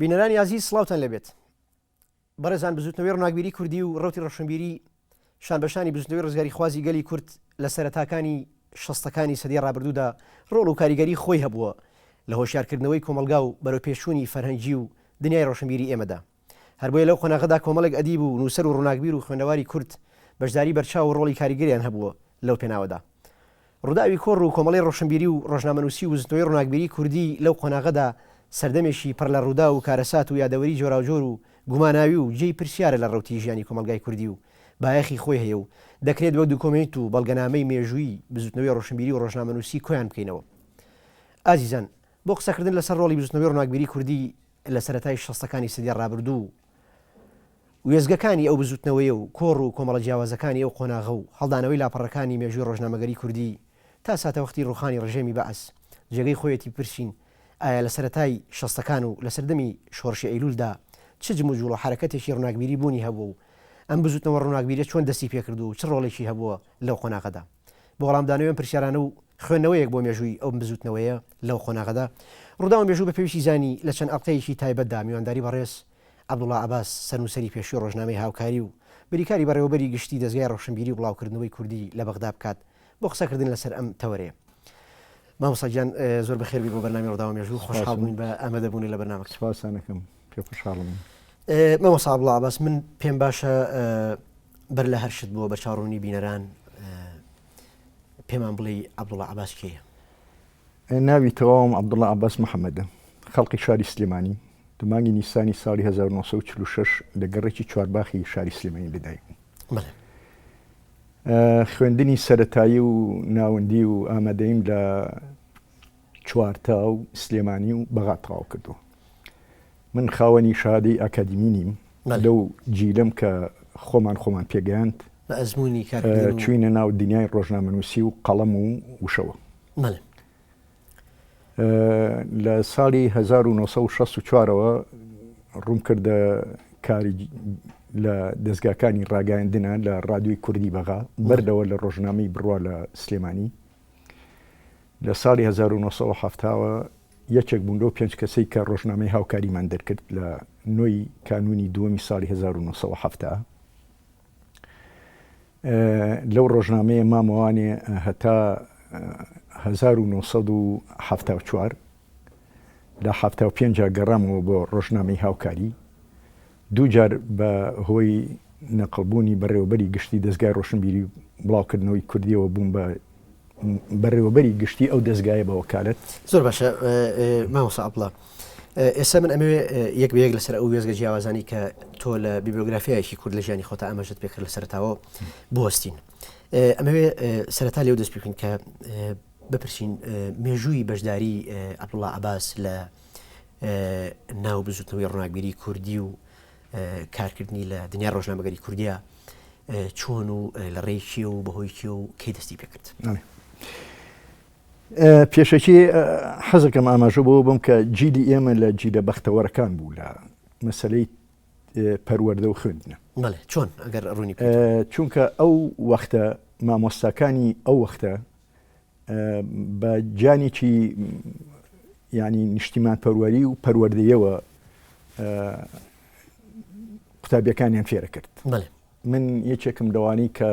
بینەرانی ئازیز سڵاوتان لێبێت. بەڕێزان بزوتنەوەی ڕوناکبیری کوردی و ڕەوتی ڕۆشنبیری شانبەشانی بزوتنەوەی ڕزگاریخوازی گەلی کورد لە سەرەتاکانی شەستەکانی سەدەی ڕابردوودا ڕۆڵ و کاریگەری خۆی هەبووە لە هۆشیارکردنەوەی کۆمەڵگا و بەرەوپێشچوونی فەرهەنگی و دنیای ڕۆشنبیری ئێمەدا. هەر بۆیە لەو قۆناغەدا کۆمەڵێک ئەدیب و نووسەر و ڕووناکبیر و خوێندەواری کورد بەشداری بەرچاو و ڕۆڵی کاریگەریان هەبووە لەو پێناوەدا. ڕووداوی کۆڕ و کۆمەڵەی ڕۆشنبیری و ڕۆژنامەنووسی و بزوتنەوەی ڕووناکبیری کوردی لەو قۆناغەدا سەردەمێکی پڕ لە ڕووداو و کارەسات و یادەوەری جۆراوجۆر و گوماناوی و جێی پرسیارە لە ڕەوتی ژیانی کۆمەڵگای کوردی و بایەخی خۆی هەیە و دەکرێت وەک دوکۆمێنت و بەڵگەنامەی مێژوویی بزوتنەوەی ڕۆشنبیری و ڕۆژنامەنووسی کۆیان بکەینەوە. ئازیزان بۆ قسەکردن لەسەر ڕۆڵی بزوتنەوەی ڕووناکبیری کوردی لە سەرەتای شەستەکانی سەدەی ڕابردوو و وێستگەکانی ئەو بزووتنەوەیە و کۆڕ و کۆمەڵە جیاوازەکانی ئەو قۆناغە و هەڵدانەوەی لاپەڕەکانی مێژووی ڕۆژنامەگەری کوردی تا ساتەوەختی ڕووخانی ڕژێمی بەعس جێگەی خۆیەتی بپرسین ئایا لە سەرەتای شەستەکان و لە سەردەمی شۆڕشی ئەیلوولدا چ جموجوڵ و حەرەکەتێکی ڕووناکبیری بوونی هەبووە و ئەم بزووتنەوە ڕووناکبیریە چۆن دەستی پێکرد و چ ڕۆڵێکی هەبووە لەو قۆناغەدا؟ بۆ وەڵامدانەوەی ئەم پرسیارانە و خوێندنەوەیەک بۆ مێژووی ئەو بزووتنەوەیە لەو قۆناغەدا، ڕووداو مێژوو بە پێویستی زانی لە چەند ئەڵقەیەکی تایبەتدا میوانداری بەڕێز عەبدوڵا عەباس سەرنووسەری پێشووی ڕۆژنامەی هاوکاری و بریکاری بەڕێوەبەری گشتی دەزگای ڕۆشنبیری و بڵاوکردنەوەی کوردی لە بەغدا بکات بۆ قسەکردن لەسەر ئەم تەوەرەیە. مامۆستا گیان زۆر بەخێر بی بۆ بەرنامەی ڕووداو مێژوو، خۆشحاڵ بووین بە ئامادەبوونت لە بەرنامەکە. سپاستان ئەکەم، پێ خۆشحاڵم. مامۆستا عەبدوڵا عەباس من پێم باشە بەر لە هەر شت بۆ بەرچاوڕوونی بینەران پێمان بڵێی عەبدوڵا عەباس کێیە؟ ناوی تەواوم عەبدوڵا عەباس محەمەدە، خەڵقی شاری سلێمانی، لە مانگی نیسانی ساڵی 1946 لە گەڕەکی چوارباخی شاری سلێمانی لەدایک بووم. بەڵێ. خوێندنی سەرەتایی و ناوەندی و ئامادەییم لە چوارتا و سلێمانی و بەغا تەواو کردووە. من خاوەنی شەهادەی ئاکادیمی نیم، لەو جیلەم کە خۆمان خۆمان پێگەیاند، بە ئەزموونی کارکردن و چووینە ناو دنیای ڕۆژنامەنووسی و قەڵەم و وشەوە. بەڵێ. لە ساڵی 1964 ەوە ڕووم کردە کاری لە دەزگاکانی ڕاگەیاندنە لە ڕادیۆی کوردی بەغا، بەرلەوە لە ڕۆژنامەی بڕوا لە سلێمانی. لە ساڵی 1970 ەوە یەکێک بووم لەو پێنج کەسەی کە ڕۆژنامەی هاوکاریمان دەرکرد لە نۆی کانوونی دووەمی ساڵی 1970. لەو ڕۆژنامەیە مامەوانێ هەتا 1974. لە 75 گەڕامەوە بۆ ڕۆژنامەی هاوکاری. دوو جار بە هۆی نەقڵبوونی بەڕێوەبەری گشتی دەزگای ڕۆشنبیری و بڵاوکردنەوەی کوردیەوە بووم بە بەڕێوەبەری گشتی ئەو دەزگایە بە وەکالەت. زۆر باشە مامۆستا عەبدوڵا، ئێستا من ئەمەوێ یەک بە یەک لەسەر ئەو وێستگە جیاوازانەی کە تۆ لە بیبلۆگرافیایەکی کورد لە ژیانی خۆتا ئاماژەت پێ کرد لە سەرەتاوە بوەستین. ئەمەوێ سەرەتا لێو دەست پێ بکەین کە بپرسین مێژووی بەشداری عەبدوڵا عەباس لە ناو بزوتنەوەی ڕووناکبیری کوردی و کارکردنی لە دنیای ڕۆژنامەگەری کوردیا چۆن و لە ڕێی کێ و بەهۆی کێ و کەی دەستی پێکرد؟ پێشەکی حەزەکەم ئاماژە بۆ بم کە جیلی ئێمە لە جیلە بەختەوەرەکان بوو لە مەسلەی پەروەردە و خوێندنە. بەڵێ چۆن ئەگەر ڕوونی چونکە ئەو وەختە مامۆستاکانی ئەو وەختە بە گیانێکی یانی نیشتیمانپەروەری و پەروەردەیەوە قوتابیەکانیان فێرە کرد. من یەکێکم لەوانەی کە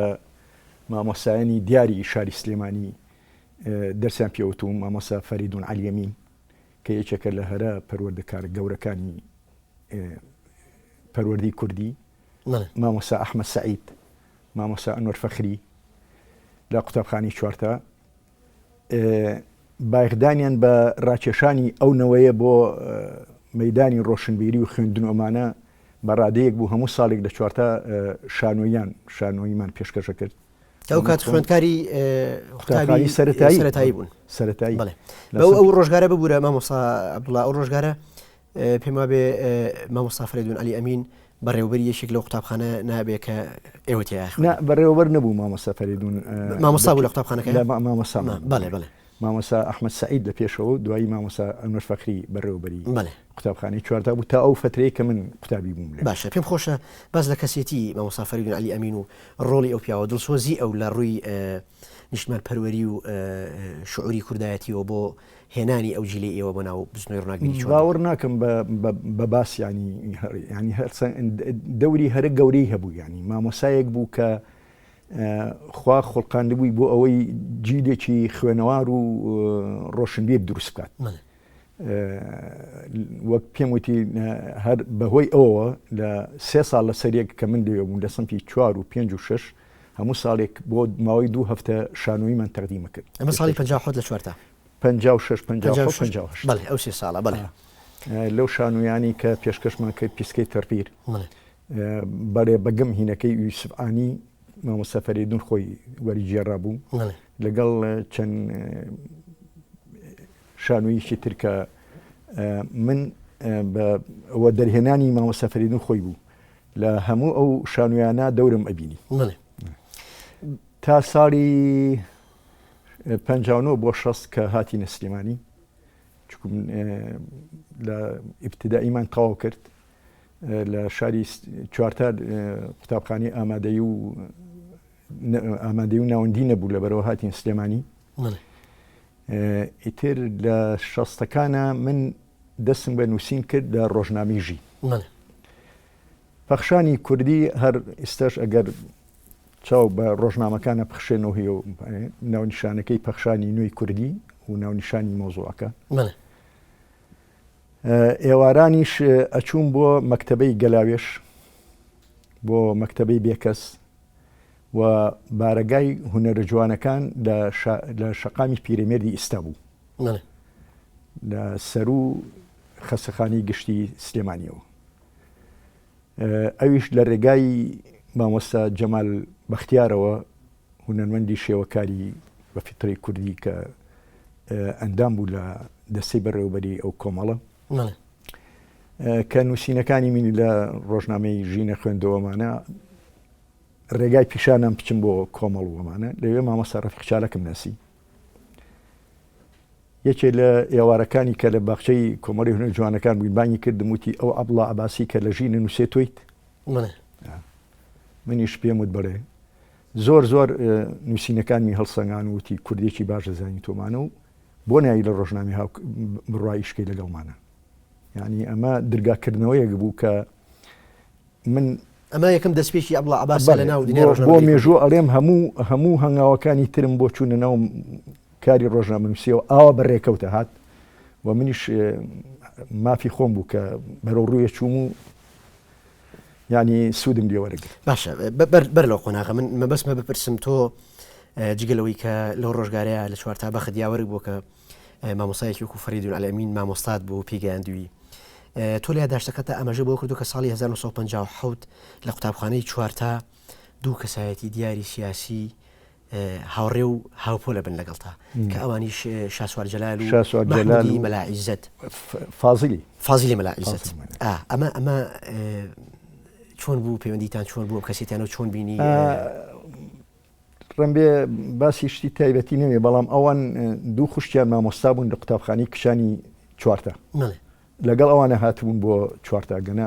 مامۆستایانی دیاری شاری سلێمانی دەرسیان پێوتوم، مامۆستا فەریدون عەلیەمین کە یەکێکە لە هەرە پەروەردەکارە گەورەکانی پەروەردەی کوردی، مامۆستا ئەحمەد سەعید، مامۆستا ئەنوەر فەخری لە قوتابخانەی چوارتا بایەخدانیان بە ڕاکێشانی ئەو نەوەیە بۆ مەدانی ڕۆشنبیری و خوێندن و ئەمانە بە ڕادەیەک بوو هەموو ساڵێک لە چوارتا شانۆیان شانۆییمان پێشکەشە کرد. ئەو کات خوێندکاری قوتابی سەرەتایی سەرەتایی بوون سەرەتایی بەڵێ ئەو ڕۆژگارە ببوورە مامۆستا عەبدوڵا ئەو ڕۆژگارە پێم وابێ مامۆستا فەرەیدون عەلی ئەمین بەڕێوەبەری یەکێک لەو قوتابخانە نابێ کە ئێوە تێیا خوێندن. نا بەڕێوەبەر نەبوو مامۆستا فەرەیدون. مامۆستا بوو لە قوتابخانەکە؟ لا مامۆستا بەڵێ بەڵێ. مامۆستا ئەحمەد سەعید لە پێشەوە و دوایی مامۆستا ئەنوەر فەخری بەڕێوەبەری قوتابخانەی چوارتا بوو تا ئەو فەترەیە کە من قوتابی بووم لێ. باشە پێم خۆشە باس لە کەسێتی مامۆستا فەرەیدون عەلی ئەمین و ڕۆڵی ئەو پیاوە دڵسۆزی ئەو لە ڕووی. نیشتمان پەروەری و شعوری کوردایەتیەوە بۆ هێنانی ئەو جیلەی ئێوە بۆ ناو بزوتنەوەی ڕووناکبیری چۆن بوو؟ باوەڕ ناکەم بە باس یانی یانی دەوری هەرە گەورەی هەبوو یانی مامۆسایەک بوو کە خوا خوڵقاندبووی بۆ ئەوەی جیلێکی خوێنەوار و ڕۆشنبیر دروست بکات. وەک پێم وتی هەر بەهۆی ئەوەوە لە سێ ساڵ لەسەر یەک کە من لەوێ بووم لە سنفی چوار و پێنج و شەش هەموو ساڵێک بۆ ماوەی دوو هەفتە شانۆییمان تەقدیمە کرد. ئەمە ساڵی 57 لە چوارتا؟ 56 57 58. بەڵێ ئەو سێ ساڵە بەڵێ. لەو شانۆیانەی کە پێشکەشمان کرد پیسکەی تەرپیر بەڵێ بەگم هینەکەی یوسف ئانی مامۆستا فەرەیدون خۆی وەریگێڕابوو لەگەڵ چەند شانۆیەکی تر کە من بە وە دەرهێنانی مامۆستا فەریدون خۆی بوو لە هەموو ئەو شانۆیانە دەورم ئەبینی تا ساڵی 59 بۆ 60 کە هاتینە سلێمانی چکم لە ئیبتدائیمان تەواو کرد لە شاری چوارتا قوتابخانەی ئامادەی و ئامادەی و ناوەندی نەبوو لەبەرەوە هاتین سلێمانی ئیتر لە شەستەکانە من دەستم بە نووسین کرد لە ڕۆژنامەی ژی پەخشانی کوردی هەر ئیستاش ئەگەر چاو بە ڕۆژنامەکانە پخشێنەوە هەیە و ناونیشانەکەی پەخشانی نوێی کوردی و ناونیشانی مۆزوعەکە ئێوارانیش ئەچووم بۆ مەکتەبەی گەلاوێش بۆ مەکتەبەی بێکەس و بارەگای هونەرە جوانەکان لە شەقامی پیرەمێردی ئیستا بوو لە سەروو خەسەخانەی گشتی سلێمانیەوە ئەویش لە ڕێگای مامۆستا جەمال بەختیارەوە هونەرمەندی شێوەکاری بە فیترەی کوردی کە ئەندام بوو لە دەستەی بەڕێوەبەری ئەو کۆمەڵە کە نووسینەکانی منی لە ڕۆژنامەی ژینە خوێندەوەمانە ڕێگای پیشانم بچم بۆ کۆمەڵ وەمانە لەوێ مامۆستا ڕەفیق چالاکم ناسی یەکێ لە ئێوارەکانی کە لە باخچەی کۆمەڵی هونەر جوانەکان بووین بانگی کردم وتی ئەو عەبدوڵا عەباسی کە لە ژینە نووسێ تۆیت؟ منیش پێم وت بەڵێ. زۆر زۆر نووسینەکانمی هەڵسەنگان و وتی کوردێکی باش دەزانی تۆمانە و بۆ نایی لە ڕۆژنامەی هاو بڕوا ئیشکەی لەگەڵمانە. یعنی ئەمە درگاکردنەوەیەک بوو کە من ئەمە یەکەم دەستپێکی عەبدوڵا عەباسە لە ناو دنیای بۆ ڕۆژنامەگەری کوردی. مێژوو ئەڵێم هەموو هەموو هەنگاوەکانی ترم بۆ چوونە ناو کاری ڕۆژنامەنووسیەوە ئاوا بە ڕێکەوتە هات و منیش مافی خۆم بوو کە بەرەو ڕوویە چووم و یعنی سوودم لێ وەرەگرت. باشە بەر لەو قۆناغە من مەبەستمە بپرسم تۆ جگە لەوەی کە لەو ڕۆژگارەیە لە چوارتا بەخت یاوەرگ بووە کە مامۆستایەکی وەکو فەریدون ئەلئەمین مامۆستات بوو پێگەیاندووی تۆ لە یاداشتەکەتدا ئاماژە بەوە کردو کە ساڵی 1957 لە قوتابخانەی چوارتا دوو کەسایەتی دیاری سیاسی هاوڕێ و هاوپۆلە بن لەگەڵتا کە ئەوانیش شاسوار جەلال و شاسوار جەلال مەحمودی مەلا عیزەت فازلی فازیلی مەلا عیزەت ئەمە ئەمە چۆن بوو پەیوەندیتان چۆن بوو کەسێتیان و چۆن بینی ڕەنبێ باسی شتی تایبەتی نەوێ بەڵام ئەوان دوو خوشکیان مامۆستا بوون لە قوتابخانەی کچانی چوارتا لەگەڵ ئەوانە هاتبوون بۆ چوارتا گەنا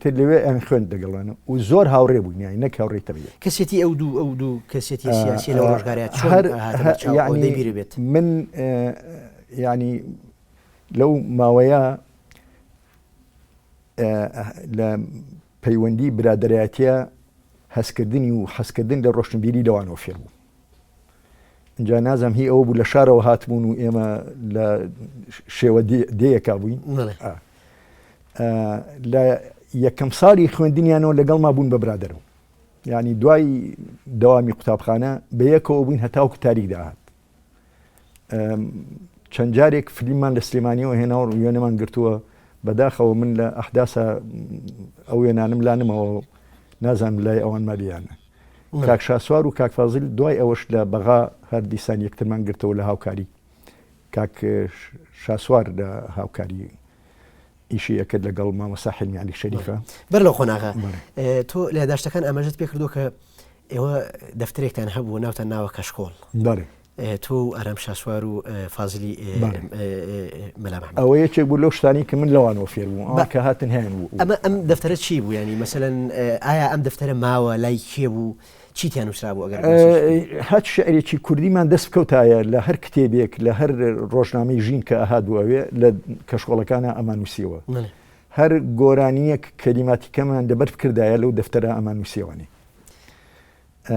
تر لەوێ ئەن خوێند دەگەڵانە و زۆر هاوڕێ بووین یانی نەک هاوڕێی تەبیعی کەسێتی ئەو دوو ئەو دوو کەسێتی سیاسی لەو ڕۆژگارە چۆن هاتە بەرچاو ئەوەندەی بیرت بێت من یعنی لەو ماوەیە لە پەیوەندی برادەرایەتیە هەستکردنی و حەزکردن لە ڕۆشنبیری لەوانەوە فێر بووم. ئینجا نازانم هی ئەوە بوو لە شارەوە هاتبوون و ئێمە لە شێوە دێیەکا بووین. لە یەکەم ساڵی خوێندنیانەوە لەگەڵما بوون بە برادەرم. یعنی دوای دەوامی قوتابخانە بە یەکەوە بووین هەتاوکو تاریک داهات. چەند جارێک فلیممان لە سلێمانیەوە هێناوە وێنەمان گرتووە بەداخەوە من لە ئەحداسا ئەو وێنانم لا نمەوە نازانم لای ئەوان مابیانە کاک شاسوار و کاک فازیل دوای ئەوەش لە بەغا هەر دیسان یەکترمان گرتەوە لە هاوکاری کاک شاسوار لە هاوکاری ئیشی ئەکرد لەگەڵ مامۆستا حلمی علی شەریفە. بەر لەو قۆناغە تۆ لە یاداشتەکان ئاماژەت پێ کردووە کە ئێوە دەفتەرێکتان هەبوو ناوتان ناوە کەشکۆڵ. بەڵێ. تۆ و ئارام شاسوار و فازلی مەلا محمد. ئەوە یەکێک بوو لەو شتانەی کە من لەوانەوە فێر بووم ئەوان کە هاتن هەیان بوو. ئەمە ئەم دەفتەرە چی بوو یانی مەسەلەن ئایا ئەم دەفتەرە ماوە لای کێ بوو؟ چی تیا نووسرابوو ئەگەر هەچ شعرێکی کوردیمان دەست بکەوتایە لە هەر کتێبێک لە هەر ڕۆژنامەی ژین کە ئەهات بۆ ئەوێ لە کەشکۆڵەکانە ئەمان نووسیەوە هەر گۆرانیەک کەلیماتیکەمان لەبەر بکردایە لەو دەفتەرە ئەمان نووسیەوەنی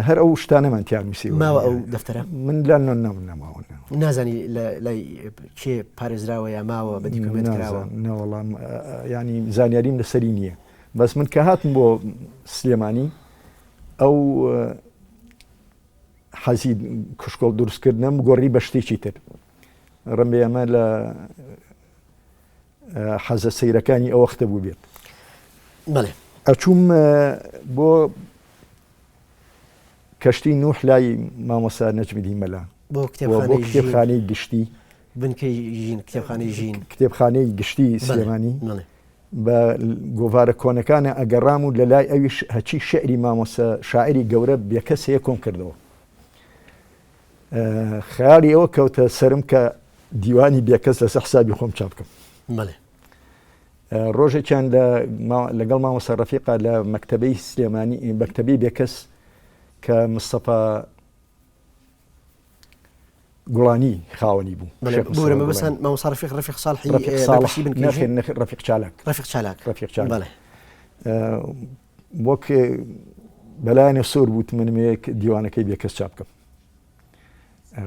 هەر ئەو شتانەمان تیا نووسیوە. ماوە ئەو دەفتەرە؟ من لا نەماوە. نازانی لای کێ پارێزراوە یا ماوە بە دیکۆمێنت کراوە؟ نەوەڵام ینی زانیاریم لەسەری نییە بەس من کە هاتم بۆ سلێمانی ئەو حەزی کوشکۆڵ دروستکردنم گۆڕی بە شتێکی تر ڕەنبێ ئەمە لە حەزە سەیرەکانی ئەو وەختە بوو بێت بەڵێ ئەچووم بۆ کەشتی نوح لای مامۆستا نەجمدین مەلا بۆ کتێبخانەی گشتی بنکەی ژین کتێبخانەی ژین کتێبخانەی گشتی سلێمانی بە گۆڤارە کۆنەکانە ئەگەڕام و لە لای ئەویش هەچی شعری مامۆستا شاعری گەورە بێکەس هەیە کۆم کردەوە خەیاڵی ئەوە کەوتە سرم کە دیوانی بێکەس لەسەر حسابی خۆم چاپ بکەم بەڵێ ڕۆژێکیان لە لەگەڵ مامۆستا ڕەفیقا لە مەکتەبەی سلێمانی مەکتەبەی بێکەس کە مستەفا گوڵانی خاوەنی بوو بورە مەبەستان مامۆستا ڕەفیق ڕەفیق ساڵحی ڕەفیق ساڵح نەخێر نەخێر ڕەفیق چالاک ڕەفیق چالاک ڕەفیق چالاک بەڵێ وەک بەلایەنە سۆر بوت منمەیەک دیوانەکەی بێکەس چاپ بکەم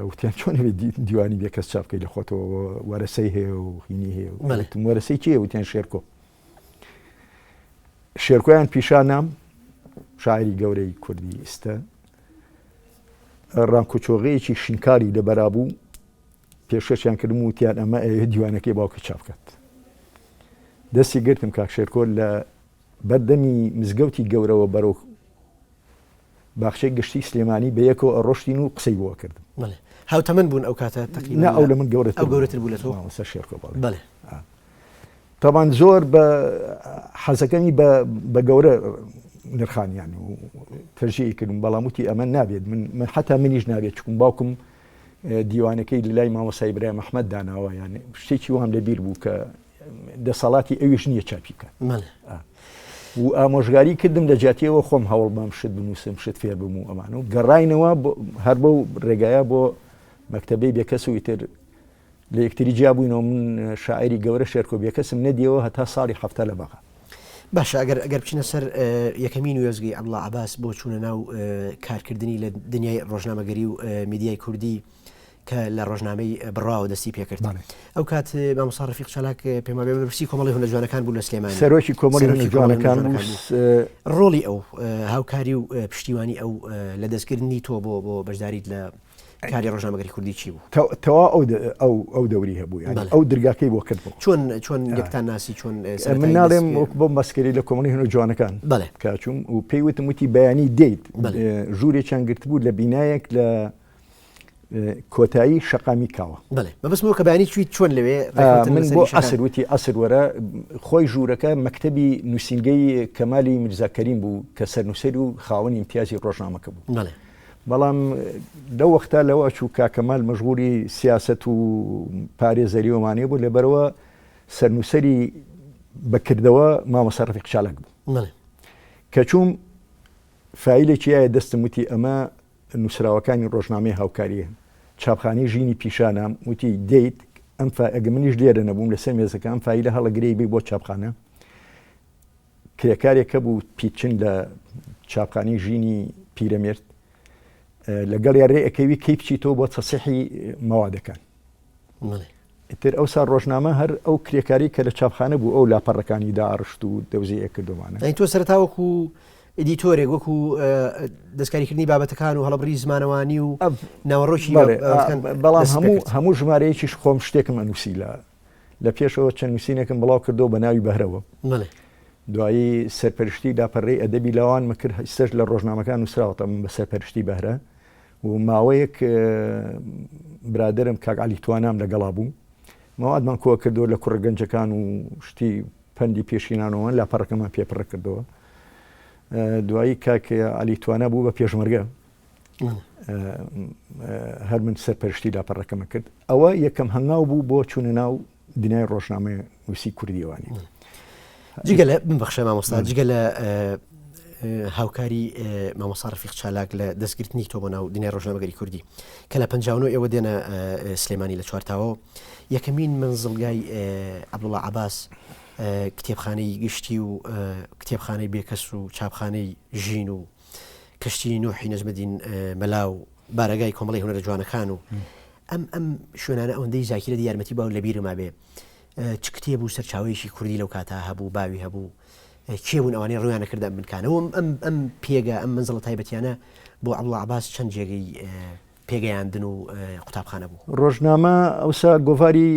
وتیان چۆن هەبێت دیوانی بێکەس چاپ بکەی لە خۆتەوە وەرەسەی هەیە و هینی هەیە وتم وەرەسەی کێ وتیان شێرکۆ شێرکۆیان پیشانام شاعری گەورەی کوردی ئیستا ڕانکۆچۆغەیەکی شینکاری لەبەرا بوو پێشکەشیان کردم وتیان ئەمە ئەیە دیوانەکەی باوکی چاپ بکات دەستی گرتم کاک شێرکۆ لە بەردەمی مزگەوتی گەورەوە بەرەو باخچەی گشتی سلێمانی بەیەکەوە ئەڕۆشتین و قسەی بۆ ئەکردم. بەڵێ. هاوتەمەن بوون ئەو کاتە تەقریبەن؟ نا ئەو لە من گەورەتر ئەو گەورەتر بوو لە تۆ؟ مامۆستا شێرکۆ بەڵێ. بەڵێ. تەبان زۆر بە حەزەکەمی بە بە گەورە نرخانیان و تەرجیعی کردم بەڵام وتی ئەمە نابێت من من حتا منیش نابێت چکم باوکم دیوانەکەی لە لای مامۆستا ئیبراهیم ئەحمەد داناوە یان شتێکی وام لەبیر بوو کە دەسەڵاتی ئەویش نییە چاپی بکات و ئامۆژگاری کردم لە جیاتیەوە خۆم هەوڵ بام شت بنووسم شت فێر بم و ئەمان و گەڕاینەوە هەر بەو ڕێگایە بۆ مەکتەبەی بێکەس و ئیتر لە یەکتری جیابووینەوە من شاعری گەورە شێرکۆ بێکەسم نەدیەوە هەتا ساڵی حەفتا لە بەغا. باشە ئەگەر ئەگەر بچینە سەر یەکەمین وێزگەی عەبدوڵا عەباس بۆ چوونە ناو کارکردنی لە دنیای ڕۆژنامەگەری و میدیای کوردی کە لە ڕۆژنامەی بڕواوە دەستی پێکرد ئەو کات مامۆستا ڕەفیق چالاک پێم وابێ بەرپرسی کۆمەڵی هونەر جوانەکان بوو لە سلێمانی سەرۆکی کۆمەڵی هونەر جوانەکان بوو ڕۆڵی ئەو هاوکاری و پشتیوانی ئەو لە دەستکردنی تۆ بۆ بۆ بەشداریت لە کاری ڕۆژنامەگەری کوردی چی بوو؟ تەوا ئەو ئەو ئەو دەوری هەبوو یانی ئەو درگاکەی بۆ کرد بۆ چۆن چۆن یەکتان ناسی چۆن من ناڵێم وەک بۆ مەسکەری لە کۆمەڵی هونەر جوانەکان بەڵێ کاچوم و پێی وتم وتی بەیانی دێیت ژوورێکیان گرتبوو لە بینایەک لە کۆتایی شەقامی کاوە. بەڵێ مەبەستم کە بەیانی چویت چۆن لەوێ من بۆ عەسر وتی عەسر وەرە خۆی ژوورەکە مەکتەبی نووسینگەی کەمالی میرزا کەریم بوو کە سەرنووسەر و خاوەنی ئیمتیازی ڕۆژنامەکە بوو. بەڵێ. بەڵام لەو وەختە لەوە چوو کاک کەمال مەشغولی سیاسەت و پارێزەری ومانەیە بوو لەبەرەوە سەرنووسەری بەکردەوە مامۆستا ڕەفیق چالاک بوو. بەڵێ. کە چووم فایلێکی یایە دەستم وتی ئەمە نووسراوەکانی ڕۆژنامەی هاوکارییە. چاپخانەی ژینی پیشانام وتی دێیت ئەم فا ئەگە منیش لێرە نەبووم لەسەر مێزەکە ئەم فایلە هەڵەگرێی بەی بۆ چاپخانە. کرێکارێک هەبوو پیتچن لە چاپخانەی ژینی پیرەمێرد لەگەڵیا رێ ئەکەوی کەی بچیتەوە بۆ تەسیحی مەوادەکان. ئیتر ئەوسا ڕۆژنامە هەر ئەو کرێکاری کە لە چاپخانە بوو ئەو لاپەڕەکانی داڕشت و دەوزی ئەکردۆمانە. یانی تۆ سەرەتا وەکو ئیدیتۆرێک وەکو دەستکاریکردنی بابەتەکان و هەڵەبڕی زمانەوانی و ناوەڕۆکی بەڵام هەموو هەموو ژمارەیەکیش خۆم شتێکم ئەنووسی لە لە پێشەوە چەند نووسینێکم بڵاو کردەوە بە ناوی بەهرەوە. دوایی سەرپەرشتی لاپەڕەی ئەدەبی لاوانم کرد ئیستاش لە ڕۆژنامەکان نووسراوەتە من بە سەرپەرشتی بەهرە و ماوەیەک برادەرم کاک عەلی توانام لەگەڵا بوو مەوادمان کۆ کردەوە لە کوڕە گەنجەکان و شتی پەندی پێشینانەوە لاپەڕەکەمان پێ پڕ کردەوە دوایی کاک عەلی توانا بوو بە پێشمەرگە هەر من سەرپەرشتی لاپەڕەکەمە کرد ئەوە یەکەم هەنگاو بوو بۆ چوونە ناو دنیای ڕۆژنامە نووسی کوردیوانی جگە لە ببەخشە مامۆستا جگە لە هاوکاری مامۆستا ڕەفیق چالاک لە دەستگرتنی تۆ بۆ ناو دنیای ڕۆژنامەگەری کوردی کە لە 59 ئێوە دێنە سلێمانی لە چوارتاوە یەکەمین منزڵگای عەبدوڵا عەباس کتێبخانەی گشتی و کتێبخانەی بێکەس و چاپخانەی ژین و کەشتی نوحی نەجمەدین مەلا و بارەگای کۆمەڵی هونەرە جوانەکان و ئەم ئەم شوێنانە ئەوەندەی زاکیرە یارمەتی باو لە بیرما بێ چ کتێب و سەرچاوەیەکی کوردی لەو کاتە هەبوو باوی هەبوو کێ بوون ئەوانەی ڕوویان ئەکردە ئەم بنکانە و ئەم ئەم پێگە ئەم مەنزڵە تایبەتیانە بۆ عەبدوڵا عەباس چەند جێگەی پێگەیاندن و قوتابخانە بوو؟ ڕۆژنامە ئەوسا گۆڤاری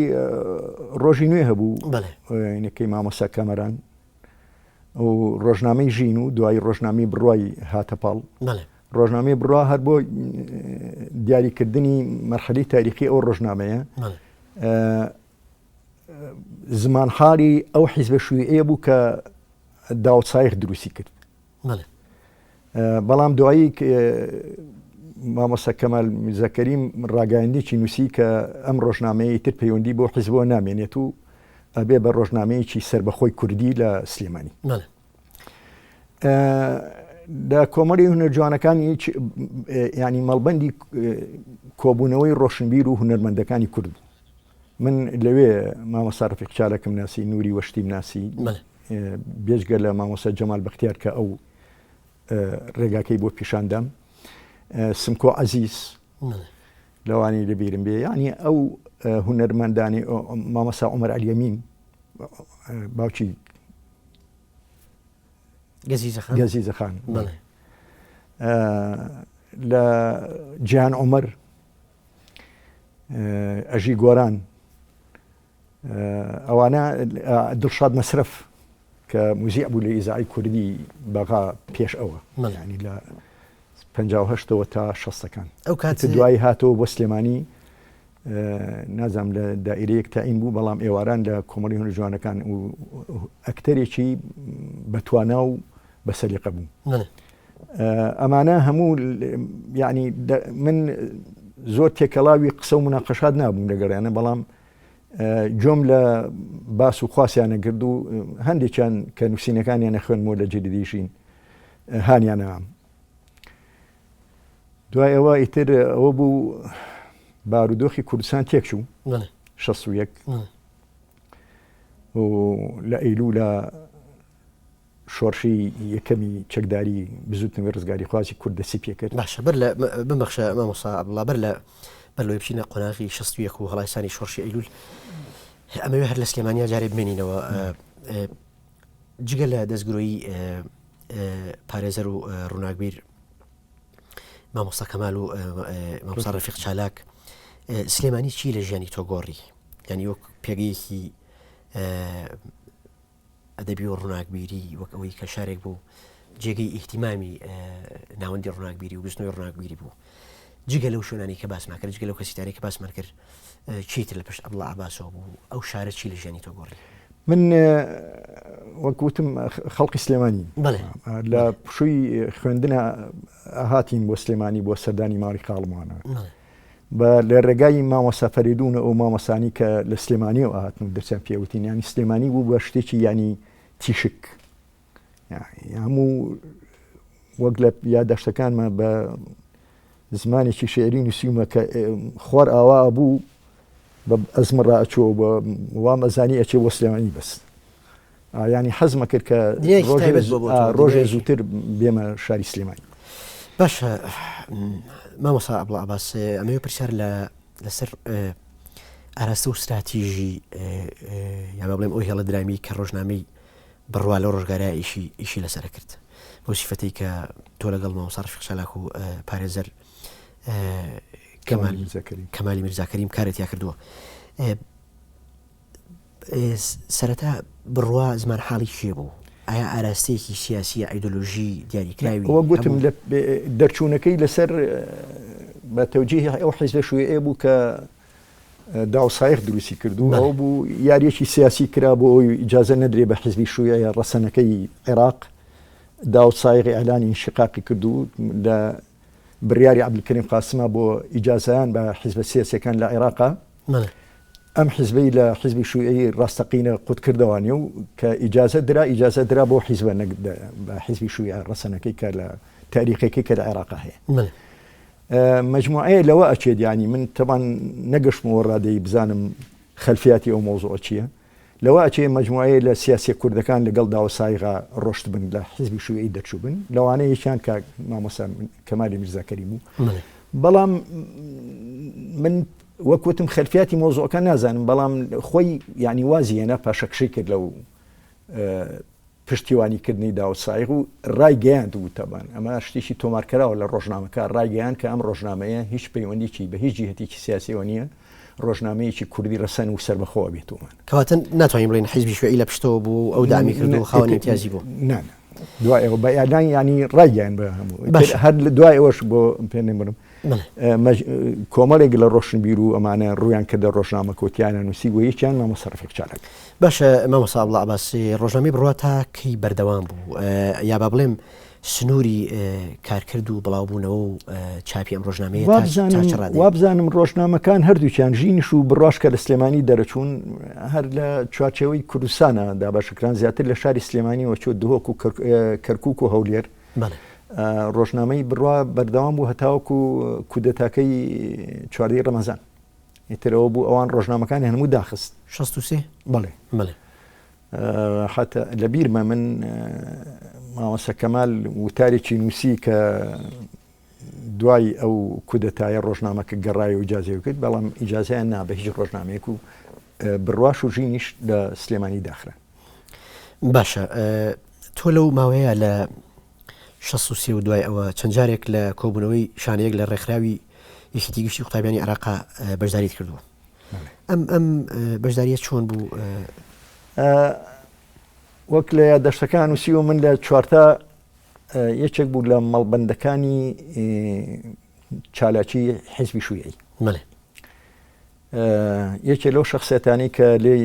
ڕۆژی نوێ هەبوو بەڵێ نەکەی مامۆستا کامەران و ڕۆژنامەی ژین و دوایی ڕۆژنامەی بڕوای هاتە پاڵ بەڵێ ڕۆژنامەی بڕوا هەر بۆ دیاریکردنی مەرحەلی تاریخی ئەو ڕۆژنامەیە زمانحاڵی ئەو حیزبە شویعیە بوو کە داود سایخ دروستی کرد. بەڵام دوایی مامۆستا کەمال میرزا کەریم ڕاگەیاندنێکی نووسی کە ئەم ڕۆژنامەیە تر پەیوەندی بۆ حیزبەوە نامێنێت و ئەبێ بە ڕۆژنامەیەکی سەربەخۆی کوردی لە سلێمانی. لە کۆمەڵی هونەر جوانەکان ینی مەڵبەندی کۆبوونەوەی ڕۆشنبیر و هونەرمەندەکانی کورد بوو. من لەوێ مامۆستا ڕەفیق چالاکم ناسی، نوری وەشتیم ناسی، بێجگە لە مامۆستا جەمال بەختیار کە ئەو ڕێگاکەی بۆ پیشاندام، سمکۆ عەزیز لەوانی لەبیرم بێ، یعنی ئەو هونەرمەندانی مامۆستا عومەر عەلیەمین باوکی گەزیزەخان گەزیزەخان لە جیهان عومەر ئەژی گۆران ئەوانە دڵشاد مەسرەف کە موزیع بوو لە ئیزاعی کوردی بەغا پێش ئەوە ینی لە 1950ەوە تا شەستەکان ئەو کات دوایی هاتەوە بۆ سلێمانی نازانم لە دائیرەیەک تەعین بوو بەڵام ئێواران لە کۆمەڵی هونەر جوانەکان و ئەکتەرێکی بەتوانا و بە سەلیقە بوو ئەمانە هەموو یعنی من زۆر تێکەڵاوی قسە و مناقەشات نابووم لەگەڵیانە بەڵام گوێم لە باس و خواسیانە کرد و هەندێکیان کە نووسینەکانیانە خوێنمەوە لە جریدیشین هانیانە دوای ئەوە ئیتر ئەوە بوو بارودۆخی کوردستان تێکچوو 61 و لە ئەیلولا شۆڕشی یەکەمی چەکداری بزوتنەوەی ڕزگاریخوازی کورد دەستی پێکرد. باشە بەر لە بمبەخشە مامۆستا عەبدوڵا بەر لە بەر لەوەی بچینە قۆناغی 61 و هەڵایسانی شۆڕشی ئەیلول ئەمەوێ هەر لە سلێمانیا جارێ بمێنینەوە جگە لە دەستگرۆیی پارێزەر و ڕووناکبیر مامۆستا کەمال و مامۆستا ڕەفیق چالاک سلێمانی چی لە ژیانی تۆ گۆڕی یعنی وەک پێگەیەکی ئەدەبی و ڕووناکبیری وەک ئەوەی کە شارێک بوو جێگەی ئیهتیمامی ناوەندی ڕووناکبیری و بزنەوەی ڕووناکبیری بوو جگە لەو شوێنانی کە باسمان کرد جگە لەو کەسیتانی کە باسمان کرد چیتر لە پشت عەبدوڵا عەباسەوە بوو ئەو شارە چی لە ژیانی تۆ گۆڕی؟ من وەک وتم خەڵکی سلێمانی لە پشووی خوێندنە هاتین بۆ سلێمانی بۆ سەردانی ماڵی خاڵمانە بە لە ڕێگای مامۆستا فەریدون و ئەو مامۆستانی کە لە سلێمانیەوە ئەهاتن و دەرسیان پێ وتین یانی سلێمانی بوو بە شتێکی یانی تیشک هەموو وەک لە یاداشتەکانمە بە زمانێکی شعری نووسیومە کە خوار ئاوا بوو بە ئەزمە ڕاچوە بە وام ئەزانی ئەچێ بۆ سلێمانی بەس ینی حەزمە کرد کە ڕۆژێ زووتر بێمە شاری سلێمانی. باشە مامۆستا عەبدوڵا عەباس ئەمەوێ پرسیار لە لەسەر ئاراستە و ستراتیژی یا بڵێم ئەو هێڵە درامی کە ڕۆژنامەی بڕوا لەو ڕۆژگارە ئیشی ئیشی لەسەر کرد بۆ سیفەتەی کە تۆ لەگەڵ مامۆستا ڕەفیق چالاک و پارێزەر کەمالی میرزاکەریم کارت یا کردووە سەرەتا بڕوا زمان حاڵی کێ بوو؟ ئایا ئاراستەیەکی سیاسی یا ئایدۆلۆژی دیاریکراوی وەک گوتم لە دەرچوونەکەی لەسەر بە تەوجیهی ئەو حیزبە شویعیە بوو کە داو سایخ دروستی کرد و ئەو بوو یاریەکی سیاسی کرا بۆ ئەوی ئیجازە نەدرێ بە حیزبی شویعیە ڕەسەنەکەی عێراق داو سایغ ئیعلانی ئینشقاقی کرد و لە بڕیاری عەبدولکەریم قاسمە بۆ ئیجازەیان بە حیزبە سیاسیەکان لە عێراقا. ئەم حیزبەی لە حیزبی شویعی ڕاستەقینە قوت کردەوانێ و کە ئیجازە درا ئیجازە درا بۆ حیزبە نەک بە حیزبی شویعە ڕەسەنەکەی کە لە تاریخەکەی کە لە عێراقا هەیە. مەجموعەیە لەوە ئەچێت یانی من تەبان نەگەشتمەوە ڕادەی بزانم خەلفیاتی ئەو مەوزوعە چییە لەوە ئەچێ مەجموعەیە لە سیاسیە کوردەکان لەگەڵ داوە سایغا ڕۆشتبن لە حیزبی شویعی دەرچووبن لەوانە یەکیان کاک مامۆستا کەمالی میرزا کەریم بوو بەڵام من وەک وتم خەلفیاتی مەوزوعەکە نازانم بەڵام خۆی یعنی وازی هێنا پاشەکشەی کرد لەو پشتیوانی کردنی داود سایغ و ڕایگەیاند و تەبان ئەمە شتێکی تۆمارکراوە لە ڕۆژنامەکە ڕایگەیاند کە ئەم ڕۆژنامەیە هیچ پەیوەندیی بە هیچ جیهەتێکی سیاسیەوە نییە ڕۆژنامەیەکی کوردی ڕەسەن و سەربەخۆ بێتومان. کەواتە ناتوانین بڵێین حیزبی شیوعی لە پشتەوە بوو و ئەو دامی کرد و خاوەنی ئیمتیازی بوو. نا نا دوای ئەوە بە ئیعلان یانی ڕایگەیاند بە هەموو باشە. هەر دوای ئەوەش بۆ پێ نەمرم کۆمەڵێک لە ڕۆشنبیر و ئەمانە ڕوویان کردە ڕۆژنامەکە و تیایان نووسی و یەکیان مامۆستا ڕەفیق چالاک. باشە مامۆستا عەبدوڵا عەباس ڕۆژنامەی بڕوا تا کەی بەردەوام بوو یا با بڵێم سنووری کارکرد و بڵاوبوونەوە و چاپی ئەم ڕۆژنامەیە تا چ ڕادەیەک؟ وابزانم ڕۆژنامەکان هەردووکیان ژینیش و بڕواش کە لە سلێمانی دەرەچوون هەر لە چوارچێوەی کوردستانە دابەشکران زیاتر لە شاری سلێمانیەوە چوە دهۆک و کەرکوک و هەولێر. ڕۆژنامەی بڕوا بەردەوام بوو هەتاوەکو کودەتاکەی چواردەی ڕەمەزان ئیتر ئەوە بوو ئەوان ڕۆژنامەکانی هەموو داخست. 63؟ بەڵێ. بەڵێ. حتا لە بیرمە من مامۆستا کەمال وتارێکی نووسی کە دوای ئەو کودەتایە ڕۆژنامەکە گەڕای و ئیجازەی کرد بەڵام ئیجازەیان نا بە هیچ ڕۆژنامەیەک و بڕواش و ژینیش لە سلێمانی داخران. باشە تۆ لەو ماوەیە لە 63 و دوای ئەوە چەند جارێک لە کۆبوونەوەی شانەیەک لە ڕێکخراوی یەکێتی گشتی قوتابیانی عێراقا بەشداریت کردووە ئەم ئەم بەشداریە چۆن بوو؟ وەک لە یادداشتەکان نووسیوە من لە چوارتا یەکێک بوو لە مەڵبەندەکانی چالاکی حیزبی شویعی. بەڵێ. یەکێ لەو شخصێتانی کە لێی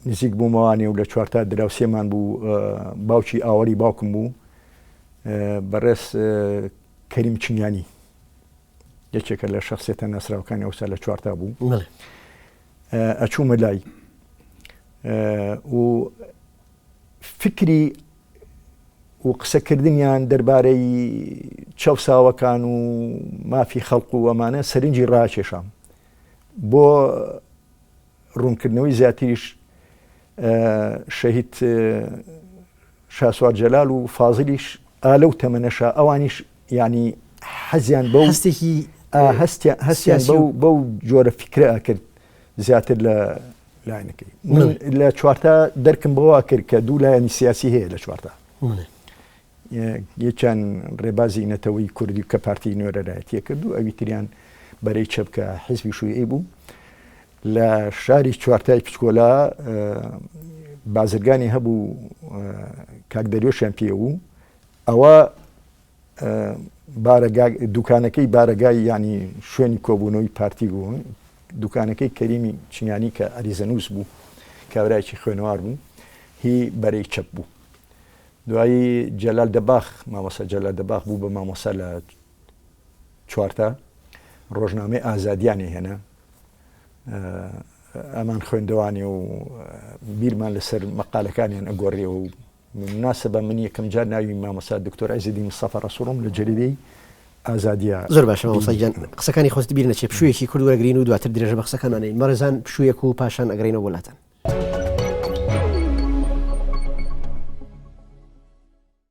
نزیک بوومەوانێ و لە چوارتا دراوسێمان بوو باوکی ئاوەری باوکم بوو بەڕێز کەریم چنیانی یەکێکە لە شخصێتە ناسراوەکانی ئەوسا لە چوارتا بوو ئەچوومە لای و فکری و قسەکردنیان دەربارەی چەوساوەکان و مافی خەڵق و ئەمانە سەرنجی ڕاکێشام بۆ ڕوونکردنەوەی زیاتریش شەهید شاسوار جەلال و فازلیش ئالە و تەمەنەشا ئەوانیش ینی حەزیان بەو هەستێکی هەستیان بەو بەو جۆرە فکرە ئەکرد زیاتر لە لایەنەکەی من لە چوارتا دەرکم بەوە کرد کە دوو لایەنی سیاسی هەیە لە چوارتا یەکیان ڕێبازی نەتەوەی کوردی کە پارتی نوێرەرایەتیە کرد و ئەوی تریان بەرەی چەپ کە حزبی شویعی بوو لە شاری چوارتای پچکۆلا بازرگانی هەبوو کاک دەریۆشیان پێ بوو ئەوە بارەگا دوکانەکەی بارەگای یانی شوێنی کۆبوونەوەی پارتی بوو دوکانەکەی کەریمی چنیانی کە ئەریزەنووس بوو کابرایەکی خوێنەوار بوو هی بەرەی چەپ بوو دوایی جەلال دەباخ مامۆسا جەلال دەباخ بوو بە مامۆسا لە چوارتا ڕۆژنامەی ئازادیانی هێنا ئەمان خوێندەوانی و بیرمان لەسەر مەقالەکانیان ئەگۆڕیەوە و مناسبە من یەکەم جار ناوی مامۆستا دکتۆر عیزەدین مستەفا ڕەسوڵم لە جەریدەی ئازادیا زۆر باشە مامۆستا گیان قسەکانی خۆت بیر نەچێ پشوویەکی کورت وەرەگرین و دواتر درێژە بە قسەکانمان ئەدەین بەڕێزان پشوویەک و پاشان ئەگەڕێینەوە بۆ لاتان.